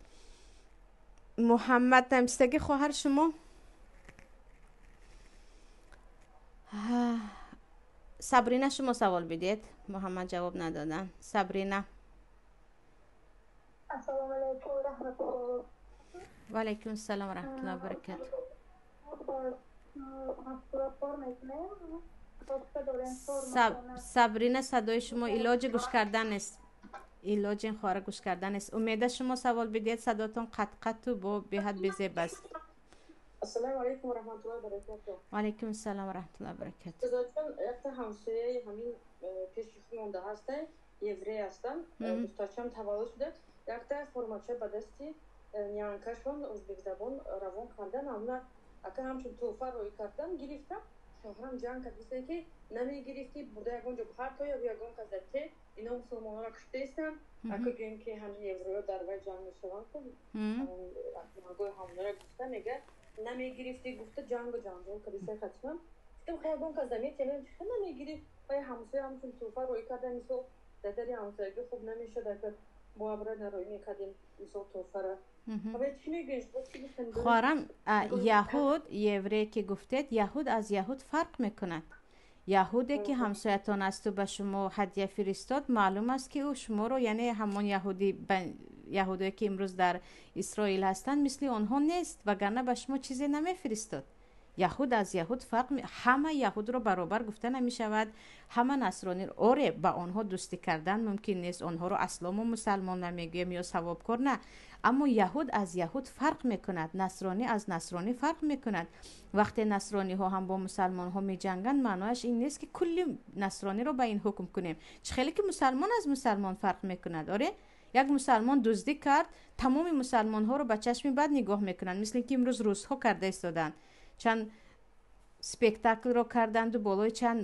Муҳаммад намистагӣ хоҳар шумо? Сабрина, шумо савол бидиҳед. Муҳаммад ҷавоб надодан. Сабрина. Ассалому алайкум ва раҳматуллоҳ. Ва алайкум ассалом ва раҳматуллоҳи ва баракатуҳ. Сабрина, садои шумо илоҷи гӯш кардан нест. Илоҷи ин хора гӯш кардан нест. Умеда, шумо савол бидиҳед, садотон қатқату бо беҳад безеб аст. Ассалому алайкум ва раҳматуллоҳи ва баракатуҳ. Ва алайкум ассалом ва раҳматуллоҳи ва баракатуҳ. Устодҷон, якта ҳамсояи ҳамин пеши худмонда ҳастай, еврей ҳастанд, духтарчам таваллуд шуда, якта формача ба дасти нянкашон ӯзбекзабон равон кардан, ҳамна ака ҳамчун тӯҳфа рӯй кардан, гирифтам. Шавҳарам ҷанг кард, гуфта ки намегирифтӣ, бурда ягон ҷо ҳатто ягон кас те ино мусулмонҳоро куштаистанд. Ака гӯем ки ҳамин евреё дар вай ҷанг мешаванд, ҳамгоҳи ҳамонро гуфта мега намегирифтӣ, гуфта ҷангу ҷанҷол кардиса хатман. Гуфтам хай ягон кас наметиҳам, чӣ намегирифт? Вай ҳамсоя ҳамчун тӯҳфа рӯй карда, мисол дар дари ҳамсоягӣ хуб намешуд, агар мо абра нарӯй мекардем, мисол тӯҳфара. Хоҳарам, яҳуд, еврей ки гуфтед, яҳуд аз яҳуд фарқ мекунад. Яҳуде ки ҳамсоятон асту ба шумо ҳадя фиристод, маълум аст ки ӯ шуморо, яъне ҳамон яҳуди яҳудое ки имрӯз дар Исроил ҳастанд, мисли онҳо нест, вагарна ба шумо чизе намефиристод. Яҳуд аз яҳуд фарқ, ҳама яҳудро баробар гуфта намешавад, ҳама насронӣ. Оре, ба онҳо дӯстӣ кардан мумкин нест, онҳоро асло мо мусалмон намегӯем ё савобкор на, аммо яҳуд аз яҳуд фарқ мекунад, насронӣ аз насронӣ фарқ мекунад. Вақте насрониҳо ҳам бо мусалмонҳо меҷанганд, маънояш ин нест ки кулли насрониро ба ин ҳукм кунем. Чӣ хеле ки мусалмон аз мусалмон фарқ мекунад. Оре, як мусалмон дуздӣ кард, тамоми мусалмонҳоро ба чашми бад нигоҳ мекунанд, мисли ин ки имрӯз русҳо карда истоданд. Чанд спектаклро карданду болои чанд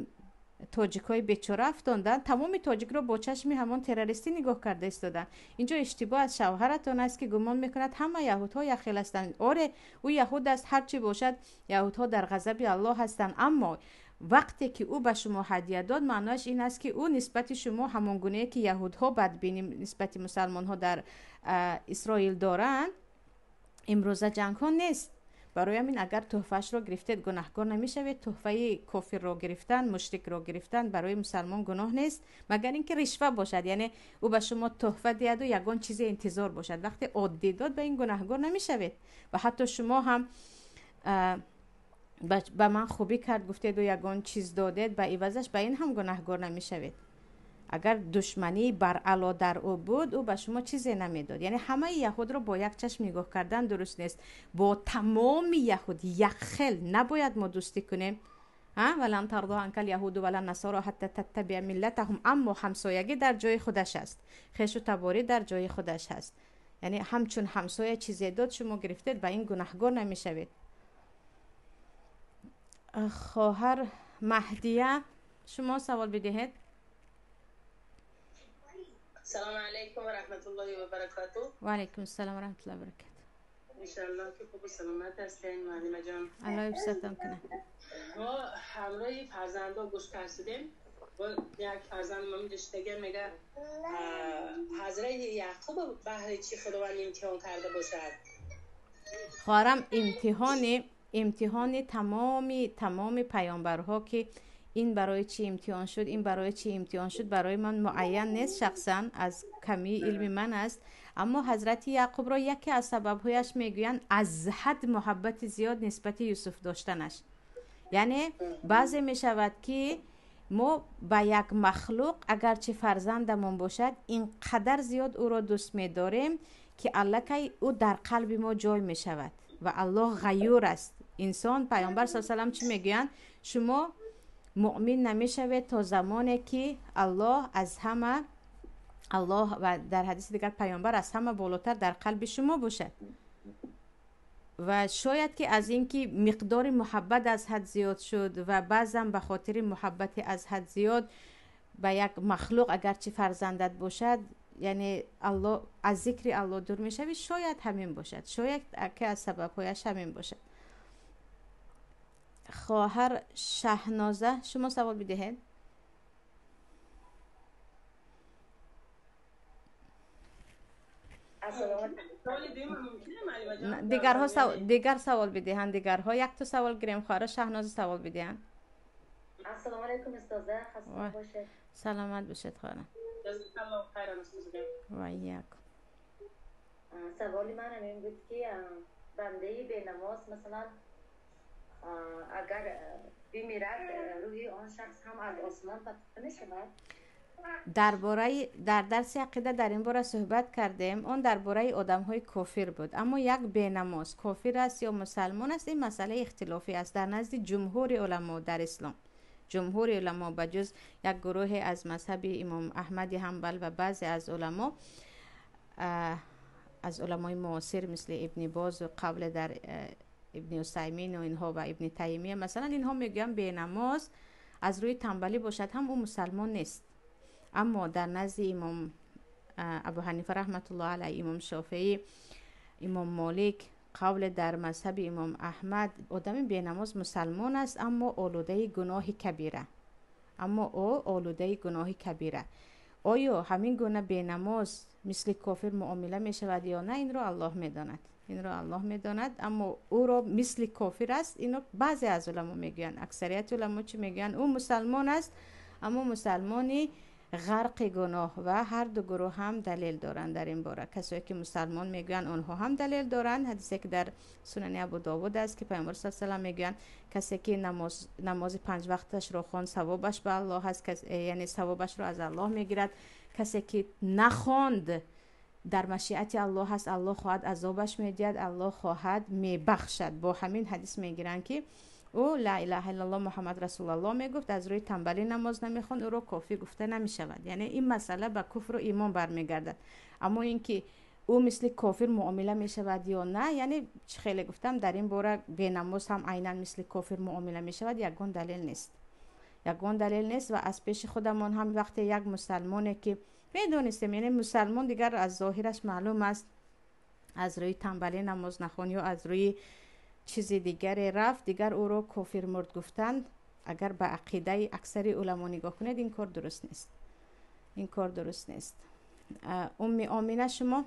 тоҷикҳои бечора афтонданд, тамоми тоҷикро бо чашми ҳамон террористӣ нигоҳ карда истоданд. Инҷо иштибоҳ аз шавҳаратон аст ки гумон мекунад ҳама яҳудҳо якхел ҳастанд. Оре, ӯ яҳуд аст, ҳар чӣ бошад, яҳудҳо дар ғазаби Аллоҳ ҳастанд, аммо вақте ки ӯ ба шумо ҳадя дод, маънояш ин аст ки ӯ нисбати шумо ҳамон гунае ки яҳудҳо бадбинӣ нисбати мусалмонҳо дар Исроил доранд, имрӯза ҷангҳо нест. Барои ҳамин агар тӯҳфаашро гирифтед, гунаҳкор намешавед. Тӯҳфаи кофирро гирифтан, мушрикро гирифтан барои мусалмон гуноҳ нест, магар ин ки ришва бошад, яъне ӯ ба шумо тӯҳфа диҳаду ягон чизе интизор бошад. Вақте оддӣ дод, ба ин гунаҳгор намешавед. Ва ҳатто шумо ҳам ба ман хубӣ кард гуфтеду ягон чиз додед, ба ивазаш ба ин ҳам гунаҳгор намешавед. Агар душмании баръало дар ӯ буд, ӯ ба шумо чизе намедод. Яъне ҳамаи яҳудро бо як чашм нигоҳ кардан дуруст нест. Бо тамоми яҳуд якхел набояд мо дӯстӣ кунем. Валан тардо анкал яҳуду валан насоро ҳатта таттабиа миллатаҳум. Аммо ҳамсоягӣ дар ҷои худаш аст, хешу таборӣ дар ҷои худаш аст. Яъне ҳамчун ҳамсоя чизе дод, шумо гирифтед, ба ин гунаҳгор намешавед. Хоҳар Маҳдия, шумо савол бидиҳед. Салом алайкум ва раҳматуллоҳи ва баракатуҳ. Ва алайкум ассалом ва раҳматуллоҳи ва баракатуҳ. Иншоаллоҳ ки хуб ва саломат ҳастین муаллима ҷон. Аллоҳ ҳифзатон кунад. Мо ҳамроҳи фарзандо гӯш карсидем. Як фарзанд ман доштага мега ҳазрати Яъқуб баҳри чӣ Худованд имтиҳон карда бошад? Хоҳарам, имтиҳони тамоми паёмбарҳо ки ин барои чӣ имтиҳон шуд, ин барои чӣ имтиҳон шуд, барои ман муайян нест, шахсан аз камии илми ман аст. Аммо ҳазрати Яъқубро яке аз сабабҳояш мегӯянд аз ҳад муҳаббати зиёд нисбати Юсуф доштанаш. Яъне баъзе мешавад ки мо ба як махлуқ, агарчи фарзандамон бошад, ин қадар зиёд ӯро дӯст медорем ки аллакай ӯ дар қалби мо ҷой мешавад. Ва Аллоҳ ғаюр аст. Инсон, паёмбар саллаллоҳу алайҳи васаллам чӣ мегӯянд? Шумо муъмин намешавед то замоне ки Аллоҳ аз ҳама, Аллоҳ ва дар ҳадиси дигар паёмбар аз ҳама болотар дар қалби шумо бошад. Ва шояд ки аз ин ки миқдори муҳаббат аз ҳад зиёд шуд ва баъзан ба хотири муҳаббати аз ҳад зиёд ба як махлуқ, агарчи фарзандат бошад, яъне Аллоҳ аз зикри Аллоҳ дур мешавӣ, шояд ҳамин бошад, шояд ки аз сабабҳояш ҳамин бошад. Хоҳар Шаҳноза, шумо савол бидиҳед. Дигарҳо дигар савол бидиҳанд, дигарҳо якто савол гирем. Хоҳар Шаҳноза савол бидиҳанд. Ассалому алайкум, устоза, хаста бошед. Саломат бошед, хоҳарам. Ҷазакаллоҳу хайран, устоза. Ва ияку. Саволи ман ҳамин буд, ки бандаи бенамоз, масалан, агар бимирад, рӯҳи он шахс ҳам аз осмон партофта мешавад? Дар бораи дар дарси ақида дар ин бора суҳбат кардем. Он дар бораи одамҳои кофир буд. Аммо як бенамоз кофир аст ё мусалмон аст, ин масъалаи ихтилофӣ аст дар назди ҷумҳури уламо дар ислом. Ҷумҳури уламо, ба ҷуз як гурӯҳе аз мазҳаби имом Аҳмади Ҳанбал ва баъзе аз уламо, аз уламои муосир, мисли Ибни Бозу қавле дар Ибни Усаймину инҳо ва Ибни Таймия, масалан, инҳо мегӯянд, бенамоз аз рӯи тамбалӣ бошад ҳам, ӯ мусалмон нест. Аммо дар назди имом Абу Ҳанифа раҳматуллоҳ алайҳ, имом Шофеӣ, имом Молик, қавле дар мазҳаби имом Аҳмад, одами бенамоз мусалмон аст, аммо олудаи гуноҳи кабира, аммо ӯ олудаи гуноҳи кабира. Оё ҳамин гуна бенамоз мисли кофир муомила мешавад ё на, инро Аллоҳ медонад, инро Аллоҳ медонад. Аммо ӯро мисли кофир аст, ино баъзе аз уламо мегӯянд. Аксарияти уламо чӣ мегӯянд? Ӯ мусалмон аст, аммо мусалмони ғарқи гуноҳ. Ва ҳар ду гурӯҳ ҳам далел доранд дар ин бора. Касое ки мусалмон мегӯянд, онҳо ҳам далел доранд. Ҳадисе ки дар Сунани Абу Довуд аст, ки Пайғамбар с салам мегӯянд, касе ки намози панҷ вақташро хонд, савобаш ба Аллоҳ аст, яъне савобашро аз Аллоҳ мегирад. Касе ки нахонд, дар машиати Аллоҳ аст, Аллоҳ хоҳад, азобаш медиҳад, Аллоҳ хоҳад, мебахшад. Бо ҳамин ҳадис мегиранд, ки ӯ ла илаҳа иллаллоҳ, Муҳаммад расулаллоҳ мегуфт, аз рӯи тамбалӣ намоз намехонд, ӯро кофир гуфта намешавад. Яъне ин масъала ба куфру имон бармегардад. Аммо ин ки ӯ мисли кофир муомила мешавад ё на, яъне чӣ хеле гуфтам, дар ин бора бенамоз ҳам айнан мисли кофир муомила мешавад, ягон далел нест, ягон далел нест. Ва аз пеши худамон ҳам вақте як мусалмоне ки медонистем, яъне мусалмон дигар аз зоҳираш маълум аст, аз рӯи тамбалӣ намоз нахон ё аз рӯи чизи дигаре рафт, дигар ӯро кофир мурд гуфтанд, агар ба ақидаи аксари уламо нигоҳ кунед, ин кор дуруст нест, ин кор дуруст нест. Умми Омина, шумо.